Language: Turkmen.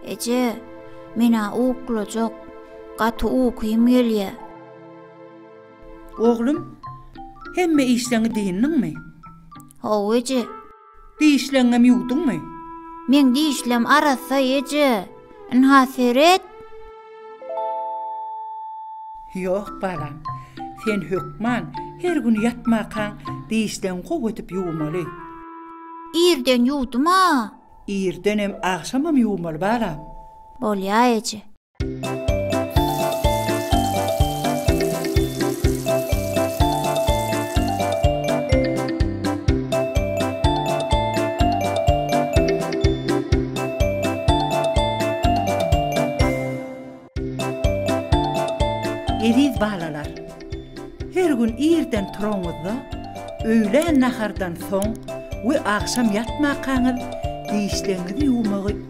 Eje, men-ä uklajak. Gaty ukym gelýä. Oglum, hemme işleňi dyndyňmy? Hawa, eje. Dişleňňem ýuwduňmy? Meň dişlem arassa, eje. Ynha, seret. Ýok, balam. Sen hökman her gün ýatmakaň dişleňi gowy edip ýuwmaly. Irden ýuwdum-a. Irdenem, agşamam ýuwmaly, balam. Bolýa, eje. Eziz balalar! Her gün irden turaňyzda, öýlän nahardan soň we agşam ýatmakaňyz dişleriňizi ýuwmagy.